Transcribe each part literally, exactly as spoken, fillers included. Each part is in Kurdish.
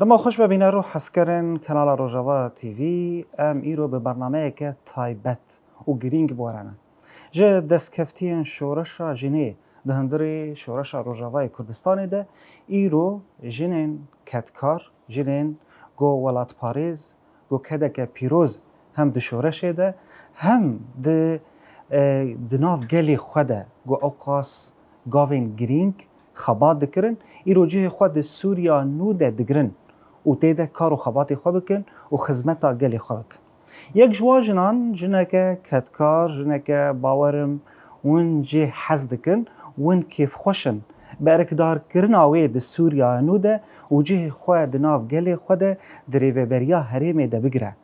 Dema xweş be bîner û hezkirin Kanala Rojava T V, em îro bi bernameyeke taybet û girîng bi we re ne. Ji destkeftiyên şoreşa jinê di hundirê şoreşa Rojavayê Kurdistanê de îro jinên kedkar, jinên ku welatparêz, ku kedeke pîroz hem di şoreşê de hem di, e, di nav gelê xwe de ku ewqas gavên girîng xebat dikirin, îro cihê xwe di Sûriya nû de digirin û tê de kar û xebatê xwe bikin û xizmeta gelê xwe bikin. Yek ji wan jinan, jineke kedkar, jineke bawerim win jê hez dikin, win kêfxweş in bi erkdarkirina wê di Sûriya nû de û cihê xwe di nav gelê xwe de di rêveberiya herêmê de bigire.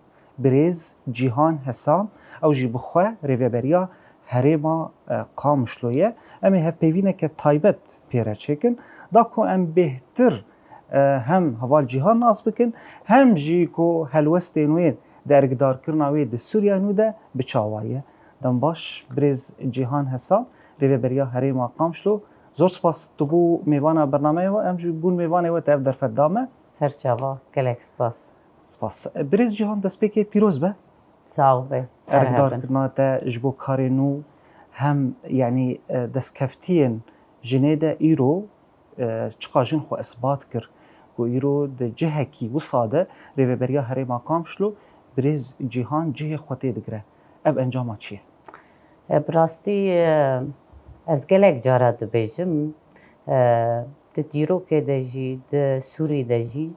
Birêz Cîhan Hesam, ew jî bi xwe rêveberiya herêma, e, Qamişlo ye. Em ê hevpeyvîneke taybet pê re çêkin, da ku em bêhtir, e, hem heval Cîhan nas bikin, hem jî ku helwestên wê di erkdarkirina wê di Sûriya nû de bi çawa ye. Dem baş, birêz Cîhan Hesam, rêveberiya herêma Qamişlo. Zor spas tu bû mêvana bernameya we, em jî bûn mêvanê we te ev derfet da me. Serçava, gelek spas. Spas. Birêz Cîhan, destpêkê pîroz be. Sax be. Erkdarkirina te ji bo karê nû hem, yanî, e, destkeftiyên jinê de îro, e, çiqa jin xwe isbat kir ku îro di cihekî wisa de rêveberiya herêma Qamişlo birêz Cîhan cihê xwe tê digire. Ev encama çi ye? E, bi rastî, e, ez gelek cara dibêjim, e, di dîrokê de jî, di Sûrî de jî,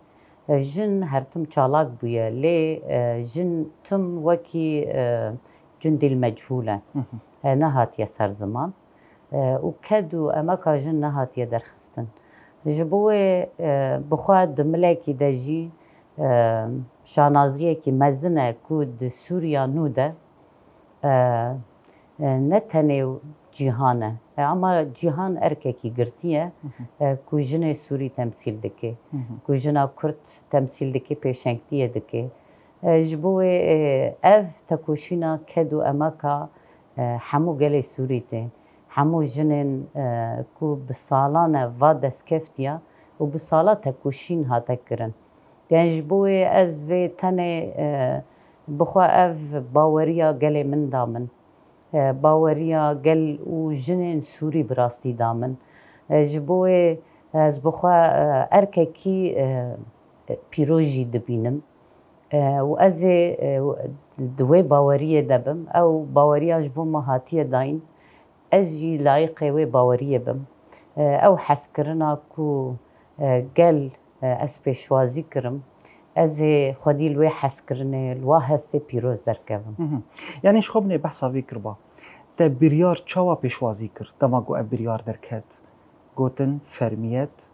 e, jin her tim çalak bûye, lê, e, jin tim wekî, e, cundîl mechûl e. Hı hı. E, nehatiye ser ziman. E, û ked û emeka jin nehatiye derxistin. Ji bo wê, e, bi xwe di milekî de jî, e, şanaziyekî mezin e ku di Sûriya nû de, e, e, ne tenê cîhan e, e, ama cîhan erkekî girtî ye, Hı hı. e, ku jinê Sûrî temsîl dike, Hı hı. ku jina Kurd temsîl dike, pêşengtiyê dike. E, ji bo wê, e, ev tekoşîna ked û emeka, e, hemû gelê Sûrî tê. Hemû jinên, e, ku bi salan e va destkeftiya û bi sala tekoşîn hate kirin. Yani ji bo wê ez vê tenê, e, bi xwe ev baweriya gelê min da min. E, baweriya gel û jinên Sûrî bi rastî da min. E, ji bo wê ez bi xwe, e, erkekî, e, pîroz jî dibînim. E, û ez ê, e, di wê baweriyê de bim. Ew baweriya ji bo me hatiye dayîn. Ez jî layiqê wê baweriyê bim. E, ew hezkirina ku, e, gel, e, ez pêşwazî kirim, ez ê xwedî li wê hezkirinê, li wa hestê pîroz derkevim. Hı hı. Yanî ji xwe binê behsa vê kiriba. Te biryar çawa pêşwazî kir? Dema ku ev biryar derket, gotin fermiyet,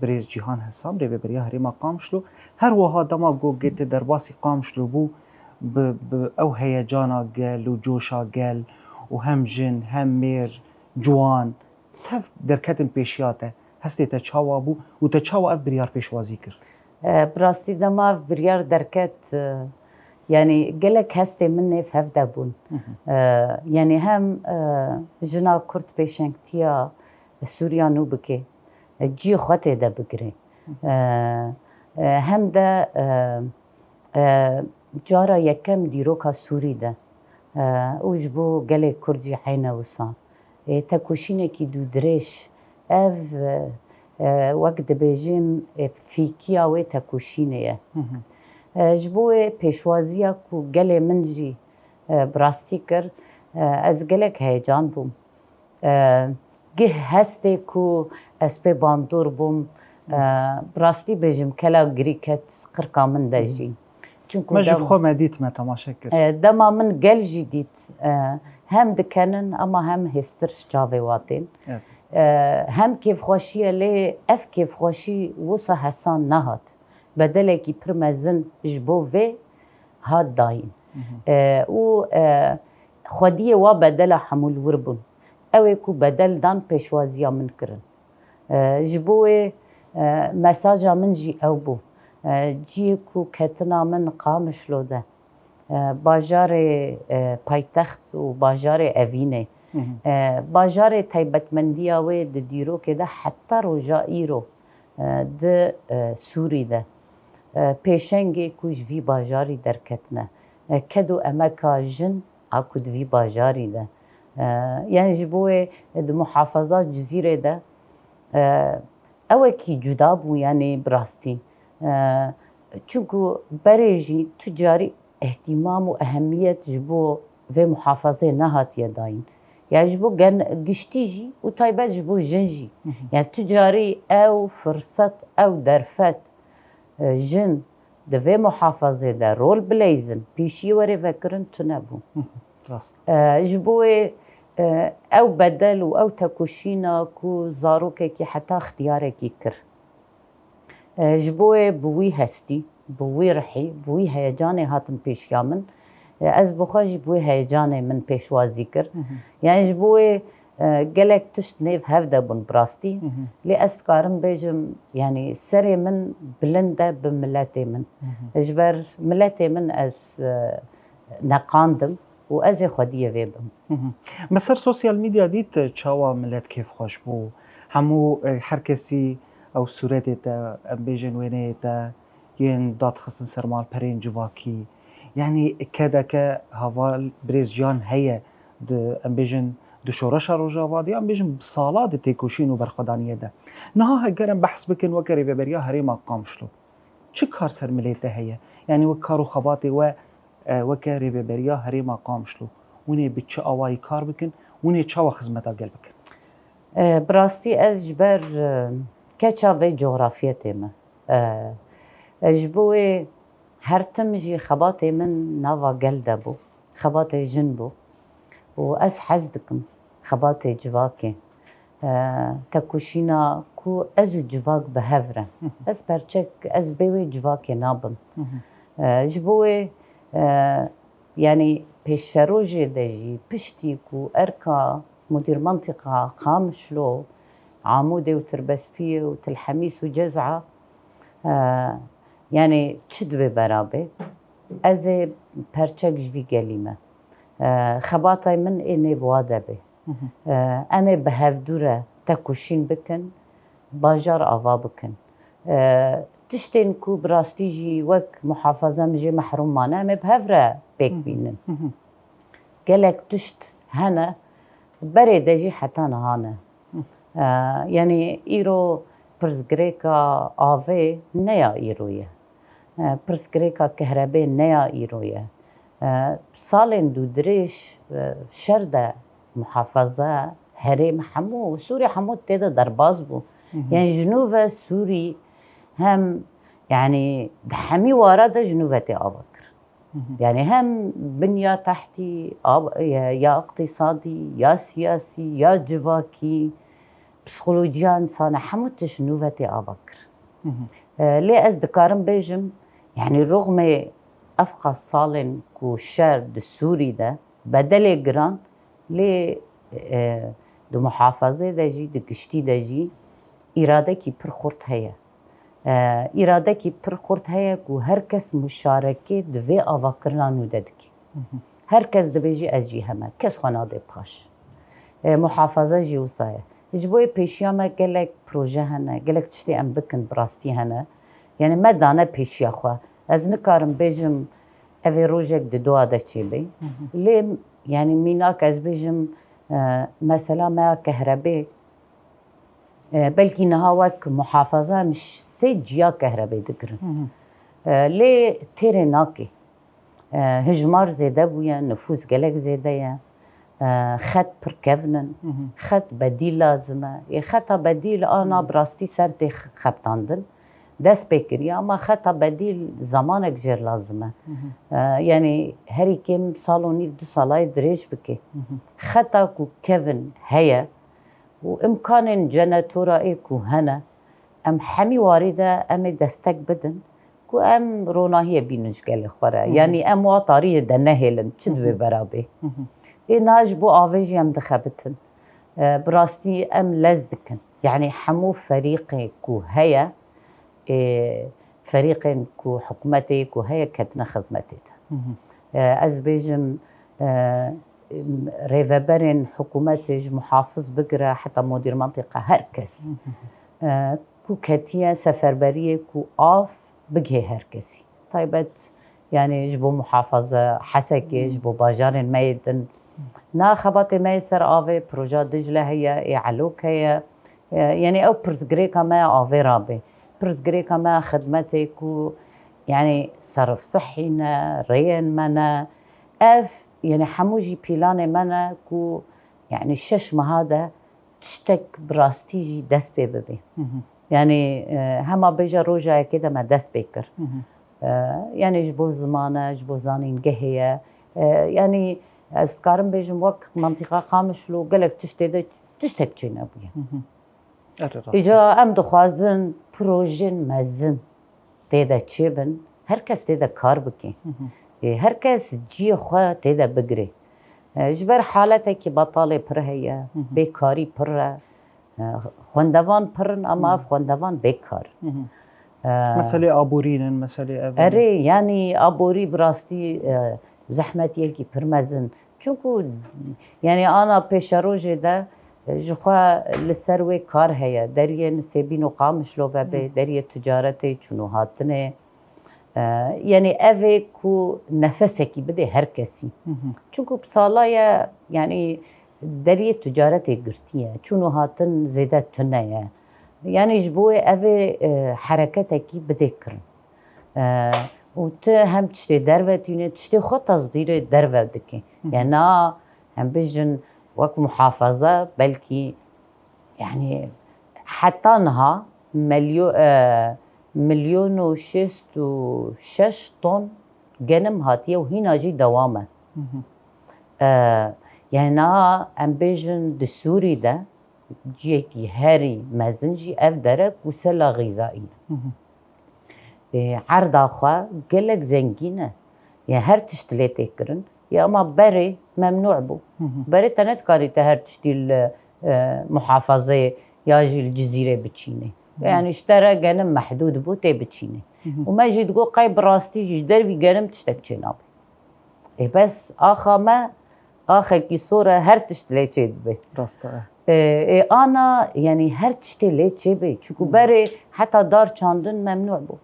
birêz Cîhan Hesam, rêveberiya herêma Qamişlo. Her wiha dema ku gê te derbasî Qamişlo bû, bi, bi ew heyecana gel û coşa gel û hem jin, hem mêr, ciwan, tev derketin pêşiya te. Hestê te çawa bû û te çawa ev biryar pêşwazî kir? E, bi rastî dema ev biryar derket, e, yanî gelek hestê min nêv hev de bûn. Hı hı. E, yanî hem, e, jina Kurd pêşengtiya Sûriya nû bike, e, cihê xwe tê de bigire. Hı hı. E, e, hem de, e, e, cara yekem dîroka Sûrî de, e, û ji bo gelê Kurd jî eyne wisa. E, tekoşînekî dûdirêj. Ev, e, e, wek dibêjin, e, fîkiya wê tekoşînê ye. Hı hı. E, ji bo wê pêşwaziya ku gelê min jî, e, bi rastî kir, e, ez gelek heyecan bûm. E, gih hestê ku ez pê bandor bûm, e, bi rastî bêjim, kela girî ket qirka min de jî. Çunku Me jî dem- bi xwe me dît, me temaşe kir. E, dema min gel jî dît, e, hem dikenin ama hem hêstir ji çavê wa tên. Evet. E, hem kêfxweşî ye, lê ev kêfxweşî wisa hesan nehat. Bedelekî pir mezin ji bo vê hat dayîn. Hı hı. E, û, e, xwediyê wa bedela hemû li wir bûn. Ew ê ku bedel dan pêşwaziya min kirin. E, ji bo wê, e, mesaja min jî ew bû. E, ciyê ku ketina min Qamişlo de, e, bajarê, e, paytext û bajarê evînê, Hı hı. e, bajarê taybetmendiya wê di dîrokê de heta roja îro, e, di, e, Sûrî de. e, pêşengê ku ji vî bajarî derketine. E, ked û emeka jin a ku di vî bajarî de. E, yani ji bo wê di muhafaza Cizîrê de, e, ewekî cuda bû, yani bi rastî. E, çunku berê jî tu carî îhtîmam û ehemiyet ji bo vê muhafazê nehatiye dayîn. Ya ji bo gen-, giştî jî û taybet ji bo jin jî. Hı hı. Ya tu carî ew firset, ew derfet, e, jin di vê muhafazê de rol bileyzin, pêşiyê were vekirin tune bû. Hı hı, rast. E, ji bo wê, e, ew bedel û ew tekoşîna ku zarokekî heta ixtiyarekî kir. E, ji bo wê bi wî hestî, bi wî rihî, bi wî heyecanê hatin pêşiya min. E, ez bi xwe jî bi wê heyecanê min pêşwazî kir. Hı hı. Yani ji bo wê, e, gelek tişt nêv hev de bûn bi rastî. Hı hı. Lê ez dikarim bêjim, yani serê min bilind e bi miletê min. Hı hı. Ji ber miletê min ez, e, neqandim û ez ê xwediyê vê bim. Hı hı. Me ser sosyal medya dît çawa milet kêfxweş bû. Hemû, e, her kesî ew sûretê te, em bêjin wêneyê te, yên dadxistin ser malperên civakî. Yanî kedeke heval birêz jiyan heye di, em bêjin, di şoreşa Rojava de, em bêjin bi sala di têkoşîn û berxwedaniyê de. Niha heger em behs bikin weke Rêveberiya Herêma Qamişlo, çi kar ser milê te heye? Yanî wek kar û xebatê we, e, weke Rêveberiya Herêma Qamişlo, hûn ê bi çi awayî kar bikin? Hûn ê çawa xizmeta gel bikin? E, bi rastî ez ji ber, e, keça vê cografiyetê me. E, e, ji bo wê her tim jî xebatê min nava gel de bû. Xebatê jin bû. Û ez hez dikim xebatê civakê. E, tekoşîna ku ez û civak bi hev re. Hı hı. Ez perçek, ez bê wê civakê nabim. Hı hı. E, ji bo wê, e, yanî pêşerojê de jî piştî ku erka Mudîr Mantîqa Qamişlo, Amûdê û Tirbespiyê û Til Hemîs û Ceza, e, yanî çi divê bera bê, ez ê perçek ji vî gelî me. E, xebatay min ê nêv wa de bê. Hı hı. E, em ê bi hevdû re tekoşîn bikin, bajar ava bikin. E, tiştên ku bi rastî jî wek muhafaza em jê mehrûm mane, em ê bi hev re pêk Hı hı. bînin. Hı hı. Gelek tişt hene, berê de jî heta niha ne. Hı. E, yanî îro pirsgirêka avê ne ya îro ye. E, pirsgirêka kehrebê ne ya îro ye. E, salên dûdirêj, e, şer de muhafaza, herêm hemû, Sûrî hemû tê de derbas bû. Hı hı. Yani ji nû ve Sûrî hem, yani di hemî wara de ji nû ve tê ava kir. Hı hı. Yani hem binya tehtî, av-, ya, ya iqtîsadî, ya siyasî, ya civakî, psîkolojiya însan e, hemû tişt nû ve tê ava kir. Hı hı. E, lê ez dikarim bêjim, yani rûxmê evqas salên ku şer di Sûrî de bedelê giran, lê, e, di muhafazê de jî, di giştî de jî îradekî pir xurt heye. E, îradekî pir xurt heye ku her kes muşarekê di vê avakirina nû de dike. Hı hı. Her kes dibêjî ez jî heme, kes xwe nade paş. E, muhafaza jî wisa ye. Ji bo yê pêşiya me gelek proje hene, gelek tiştê em bikin bi rastî hene. Yani me dane pêşiya xwe. Ez nikarim bêjim ev ê rojek di dua de çêbê. Hı hı. Lê yani mînak ez bêjim, e, mesela me ya kehrebê, e, belkî niha wek muhafaza em ş-, sê ciya kehrebê digirin. Hı hı. E, lê têrê nake. E, hijmar zêde bûye, nifûs gelek zêde ye. E, xet pir kevn in. Hı hı. Xet bedîl lazim e. Ê xeta bedîl ana Hı hı. bi rastî ser tê x-, xebitandin. Dest pê kiriye ama xeta bedîl zemanek jêr lazim e. Hı hı. E, yani herî kêm sal û nîv du salayê dirêj bike. Hı hı. Xeta ku kevn heye û imkanên jenetora ê ku hene, em hemî warî de em ê destek bidin ku em ronahiyê bînin ji gelê xwe re. Hı hı. Yani em wa tariyê de nehêlin, çi Hı hı. divê bera bê. Hı hı. Ê niha ji bo avê jî em dixebitin. E, bi rastî em lez dikin. Yani hemû ferîqê ku heye, ê, ferîqên ku hikûmetê ku heye ketine xizmetê de. Hı hı. E, ez bêjim, e, rêveberên hikûmetê ji muhafiz bigire heta modîr mantîqa her kes, Hı hı. e, ku ketiye seferberiyê ku av bigihê her kesî. Taybet, yanî ji bo muhafaza Hesekê, ji bo bajarên me yê din. Na xebatê me yê ser avê, proja Dicle heye, ê Elok heye. E, yanî ew pirsgirêka me ya avê rabe. Pirsgirêka me ya xidmetê ku, yanî serif sihî ne, rêyên me ne. Ev, yanî hemû jî pîlanê me ne ku, yanî şeş meha de tiştek bi rastî jî dest pê bibe. Hı hı. Yanî, e, hema bêje roja yekê de me dest pê kir. Hı hı. E, yanî ji bo ziman e, ji bo zanîngehê ye. E, yanî ez dikarim bêjim wek mentiqa Qamişlo gelek tiştê de tiştek çênebûye. Hı hı. Erê rast e. Îca em dixwazin projên mezin tê de çêbin, her kes tê de kar bike. Hı hı. Ê, her kes cihê xwe tê de bigire. E, ji ber haletekî betalê pir heye, Hı hı. bêkarî pir e. E, xwendevan pir in, ama Hı. ev xwendevan bêkar in. Hı hı. E, Meselê aborî ne, meselê ev e. Erê, yanî aborî bi rastî, e, zehmetiyekî pir mezin. Çunku, yanî ana pêşerojê de, e, ji xwe li ser wê kar heye. Deriyê Nisêbîn û Qamişlo vebe, Hı. deriyê ticaretê, çûn û hatinê. E, yanî ev ê ku nefesekî bidê her kesî. Hı hı. Çunku bi sala ye, yanî deriyê ticaretê girtiye. Çûn û hatin zêde tune ye. Yanî ji bo wê ev ê, e, hereketekî bidê kirin. E, û tu hem tiştê derve tîne, tiştê xwe tasdîrê derve dike. Hı hı. Yani na, em bêjin wek muhafaza, belkî, yani heta niha melyo-, e, milyon û şêst û şeş ton genim hatiye û hîna jî dewam e. Hı hı. E, yani na, em bêjin di Sûrî de cihekî herî mezin jî ev derek û sela xîzayî ne. Hı hı. Ê, erda xwe gelek zengîn e. Ya her tişt lê tê kirin. Ya ama berê memnû bû. Hı hı. Berê te nedikarî te her tiştî li, e, muhafazeyê ya jî li Cizîrê biçînê. Hı hı. Yani ji te re genim mehdûd bû tê biçînê. Hı hı. Û me jî digot qey bi rastî jî ji dervî genim tiştek çênabe. Ê bes axa me, axekî sor e, her tişt lê çêdibe. Rast e. Ê, ê, ana, yani her tiştê lê çêbe. Çunku Hmm. berê heta dar çandin memnû bû.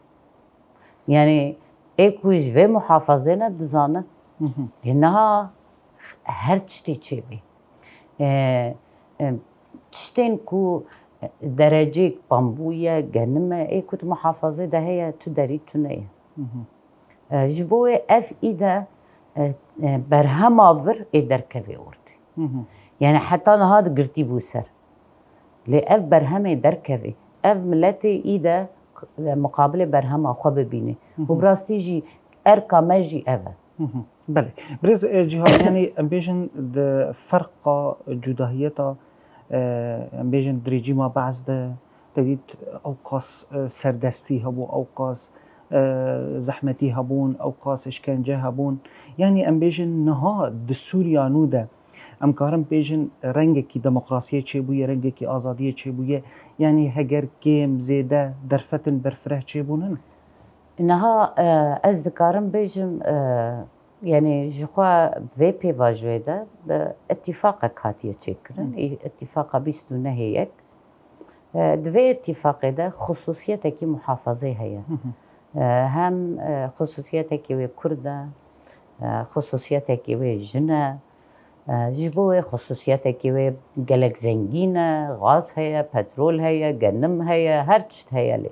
Yani ê ku ji vê muhafazê ne dizane. Hı hı. Ê niha her tiştê çêbe. Ê, ê, tiştên ku derecêk bambû ye, genim e, ê ku di muhafazê de heye, tu derî tune ye. Hı hı. E, ji bo wê ev îde, e, e, berhema vir ê derkevê ortê. Hı hı. Yani heta niha di girtî bû ser. Lê ev berhemê derkevê. Ev miletê îde q-, e, muqabilê berhema xwe bibîne. Hı hı. Û bi rastî jî erka me jî ev e. Hı hı. Belê. Birêz, e, Cîhan, yani em bêjin di ferqa cudahiyeta, e, em bêjin di rejîma Be'es de, te dît ew qas, e, serdestî hebû, ew qas, e, zehmetî hebûn, ew qas îşkence hebûn. Yani em bêjin niha di Sûriya nû de em karin bêjin rengekî demokrasiyê çêbûye, rengekî azadiyê çêbûye. Yani heger kêm, zêde, derfetin berfireh çêbûnin? Niha, e, ez dikarim bêjim, e, yani ji xwe vê pêvajoyê de bi îtîfaqek hatiye çêkirin. Hı. Î-, îtîfaqa bîst û nehê yek. E, di vê îtîfaqê de xusûsiyetekî muhafazê heye. Hı hı. E, hem, e, xusûsiyetekî wê kurd e, e, xusûsiyetekî wê jin e. E, ji bo wê xusûsiyetekî wê gelek zengîn e, gaz heye, petrol heye, genim heye, her tişt heye lê.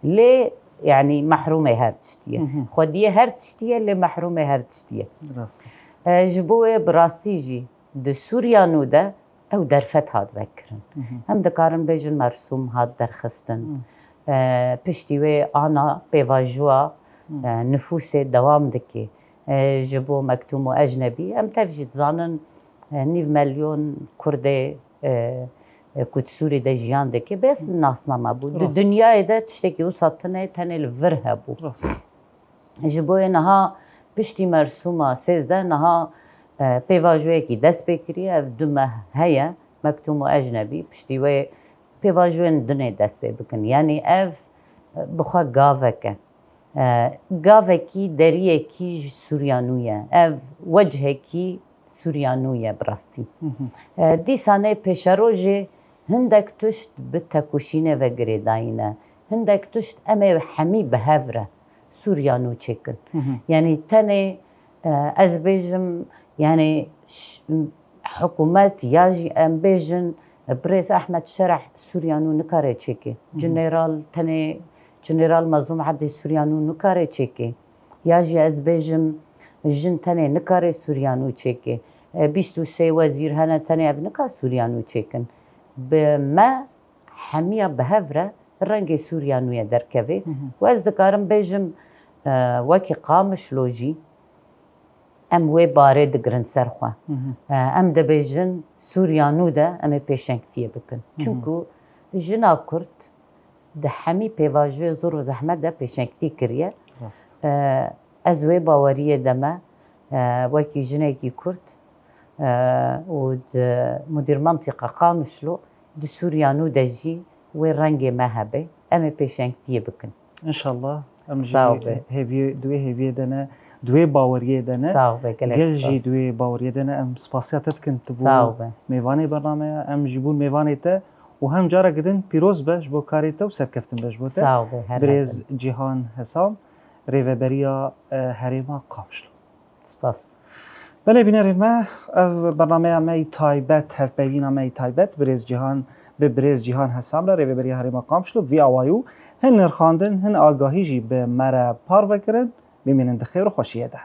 Lê, yanî mehrûmê her tiştî ye. Hı hı. Xwediyê her tiştî ye, lê mehrûmê her tiştî ye. Rast. E, ji bo wê bi rastî jî di Sûriya nû de ew derfet hat vekirin. Hı hı. Em dikarin bêjin mersûm hat derxistin. Hı. E, piştî wê ana pêvajoya, Hı. e, nifûsê dewam dike. E, ji bo Mektûm û Ecnebî, em tev jî dizanin, e, nîv milyon Kurdê, e, e, ku di Sûrî de jiyan dike, bes Hı. nasname bû. Di Rast. dinyayê de tiştekî wisa tune, tenê li vir hebû. Rast. Ji bo yê niha piştî mersûma sêzdeh niha, e, pêvajoyekî dest pê kiriye, ev du meh heye, Mektûm û Ecnebî, piştî wê pêvajoyên dinê dest pê bikin. Yanî ev, e, bi xwe gavek e. E, gavekî deriyekî ji Sûriya nû ye. Ev wechekî Sûriya nû ye bi rastî. Hı hı. E, dîsanê pêşerojê hindek tişt bi tekoşînê ve girêdayî ne. Hindek tişt em ê hemî bi hev re Sûriya nû çêkin. Yanî tenê, e, ez bêjim, yanî ş-, hikûmet ya jî em bêjin, e, birêz Ehmed Şereh Sûriya nû nikare çêke. General tenê, General Mazlûm Ebdî Sûriya nû nikare çêke. Ya jî ez bêjim, jin tenê nikare Sûriya nû çêke. E, bîst û sê wezîr hene, tenê ev nika Sûriya nû çêkin. Bi me hemiya bi hev re rengê Sûriya nû ye derkeve. Û ez dikarim bêjim, e, wekî Qamişlo jî em wê barê digirin ser xwe. E, em dibêjin Sûriya nû de em ê pêşengtiyê bikin. Çunku jina Kurd di hemî pêvajoyê zor û zehmet de pêşengtî kiriye. E, ez wê baweriyê de me, e, wekî jinekî Kurd, e, û di mudîr mantîqa Qamişlo di Sûriya nû de jî wê rengê me hebe. Em ê pêşengtiyê bikin. Înşallah. Em jî Sağ ol be. hêviyê, di wê hêviyê de ne, di wê baweriyê de ne. Sağ ol be, gelek Gel spas. jî di wê baweriyê de ne. Em spasiya te dikin, tu bû Sağ ol be. mêvanê bernameya, em jî bûn mêvanê te û hem careke din pîroz be ji bo karê te û serkeftin be ji bo te. Sağ ol be, her Birêz her Cîhan Hesam, rêveberiya, e, herêma Qamişlo. Spas. Belê bînerên me, ev bernameya me yî taybet, hevpeyvîna me yî taybet, birêz Cîhan, bi birêz Cîhan Hesam re rêveberiya herêma Qamişlo, vî awayî û hin nirxandin, hin agahî jî bi me re parve kirin, bimînin di xêr û xweşiyê de.